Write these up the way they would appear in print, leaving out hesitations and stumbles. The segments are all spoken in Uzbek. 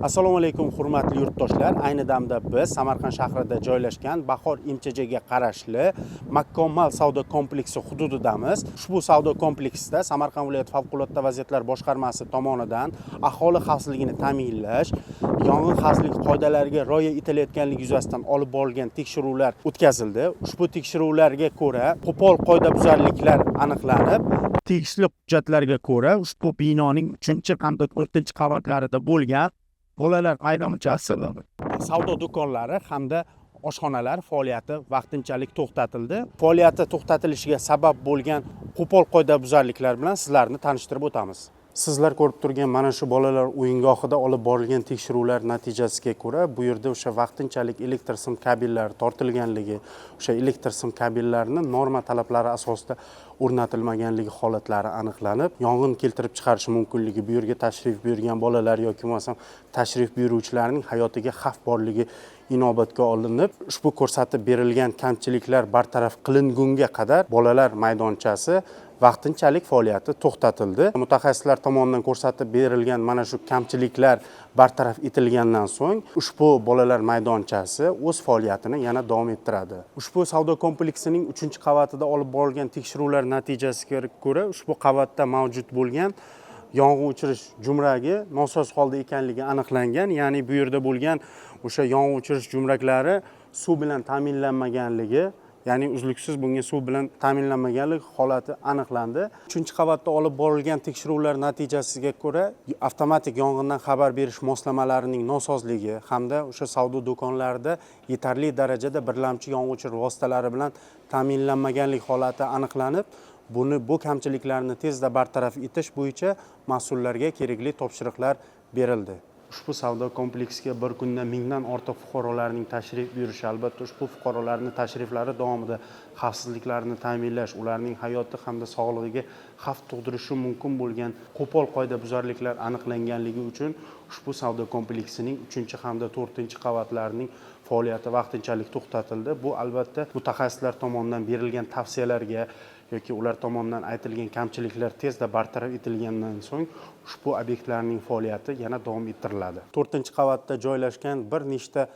Assalomu alaykum, hurmatli yurtdoshlar. Ayni damda biz Samarqand shahrida joylashgan Bahor MCHJga qarashli Makkomal savdo kompleksi hududidamiz. Ushbu savdo kompleksida Samarqand viloyati favqulodda vaziyatlar boshqarmasi tomonidan aholi xavfsizligini ta'minlash, yong'in xavfsizligi qoidalariga rioya etilayotganligi yuzasidan olib borilgan tekshiruvlar o'tkazildi. Ushbu tekshiruvlarga ko'ra qo'pol qoidabuzarliklar aniqlanib, tegishli hujjatlarga ko'ra ushbu binoning 3 hamda 4 qavatlarida bo'lgan bolalar maydonchasi, savdo do'konlari hamda oshxonalar faoliyati vaqtinchalik to'xtatildi. Faoliyati to'xtatilishiga sabab bo'lgan qo'pol qoidabuzarliklar bilan sizlarni tanishtirib o'tamiz. Sizlar ko'rib turgan mana shu bolalar o'yingohida olib borilgan tekshiruvlar natijasiga ko'ra bu yerda o'sha vaqtinchalik elektr sim kabellari tortilganligi, o'sha elektr sim kabellarini norma talablari asosida o'rnatilmaganligi holatlari aniqlanib, yong'in keltirib chiqarishi mumkinligi, bu yerga tashrif buyurgan bolalar yoki bo'lmasam tashrif buyuruvchilarning hayotiga xavf borligi inobatga olinib, ushbu ko'rsatib berilgan kamchiliklar bartaraf qilingunga qadar bolalar maydonchasi vaqtinchalik faoliyati to'xtatildi. Mutaxassislar tomonidan ko'rsatib berilgan mana shu kamchiliklar bartaraf etilgandan so'ng ushbu bolalar maydonchasi o'z faoliyatini yana davom ettiradi. Ushbu savdo kompleksining 3 qavatida olib borilgan tekshiruvlar natijasiga ko'ra ushbu qavatda mavjud bo'lgan yong'in o'chirish jumragi nosoz holda ekanligi aniqlangan. Ya'ni bu yerda bo'lgan o'sha yong'in o'chirish jumraklari suv bilan ta'minlanmaganligi, ya'ni uzluksiz bunga suv bilan ta'minlanmaganlik holati aniqlandi. 3 qavatda olib borilgan tekshiruvlar natijasiga ko'ra avtomatik yong'indan xabar berish moslamalarining nosozligi hamda o'sha savdo do'konlarida yetarli darajada birlamchi yong'in o'chirish vositalari bilan ta'minlanmaganlik holati aniqlanib, bu kamchiliklarni tezda bartaraf etish bo'yicha mas'ullarga kerakli topshiriqlar berildi. Ushbu savdo kompleksiga bir kunda 1000dan ortiq fuqarolarning tashrif buyurishi, albatta, ushbu fuqarolarning tashriflari davomida xavfsizliklarini ta'minlash, ularning hayoti hamda sog'lig'iga xavf tug'dirishi mumkin bo'lgan qo'pol qoidabuzarliklar aniqlanganligi uchun ushbu savdo kompleksining 3 hamda 4 qavatlarining faoliyati vaqtinchalik to'xtatildi. Bu, albatta, mutaxassislar tomonidan berilgan tavsiyalarga yoki ular tomonidan aytilgan kamchiliklar tezda bartaraf etilgandan so'ng ushbu obyektlarning faoliyati yana davom ettiriladi. 4 qavatda joylashgan bir nechta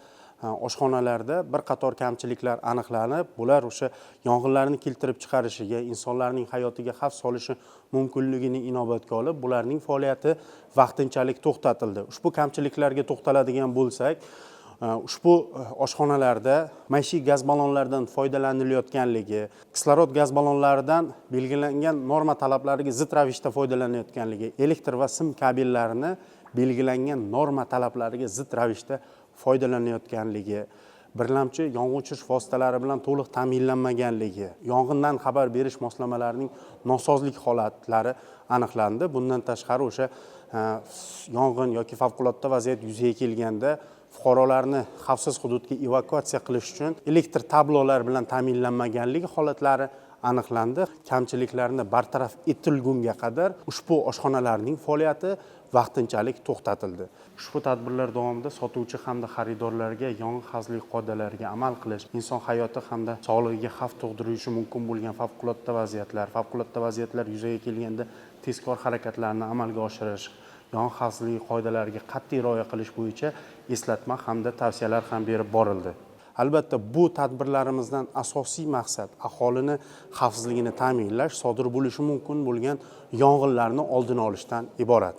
oshxonalarda bir qator kamchiliklar aniqlanib, bular o'sha yong'inlarni keltirib chiqarishiga, insonlarning hayotiga xavf solishi mumkinligini inobatga olib, bularning faoliyati vaqtinchalik to'xtatildi. Ushbu kamchiliklarga to'xtaladigan bo'lsak, ushbu oshxonalarda maishiy gaz ballonlaridan foydalanilayotganligi, kislorod gaz ballonlaridan belgilangan norma talablariga zid ravishda foydalanilayotganligi, elektr va sim kabellarini belgilangan norma talablariga zid ravishda foydalanilayotganligi, birlamchi yong'in o'chirish vositalari bilan to'liq ta'minlanmaganligi, yong'indan xabar berish moslamalarining nosozlik holatlari aniqlandi. Bundan tashqari, o'sha yong'in yoki favqulodda vaziyat yuzaga kelganda fuqarolarni xavfsiz hududga evakuatsiya qilish uchun elektr tablolar bilan ta'minlanmaganligi holatlari aniqlandi. Kamchiliklarni bartaraf etilgunga qadar ushbu oshxonalarning faoliyati vaqtinchalik to'xtatildi. Ushbu tadbirlar davomida sotuvchi hamda xaridorlarga yong'in xavfsizligi qoidalariga amal qilish, inson hayoti hamda sog'lig'iga xavf tug'dirishi mumkin bo'lgan favqulodda vaziyatlar yuzaga kelganda tezkor harakatlarni amalga oshirish, yong'in xavfsizligi qoidalariga qat'iy rioya qilish bo'yicha eslatma hamda tavsiyalar ham berib borildi. Albatta, bu tadbirlarimizdan asosiy maqsad aholini xavfsizligini ta'minlash, sodir bo'lishi mumkin bo'lgan yong'inlarni oldini olishdan iborat.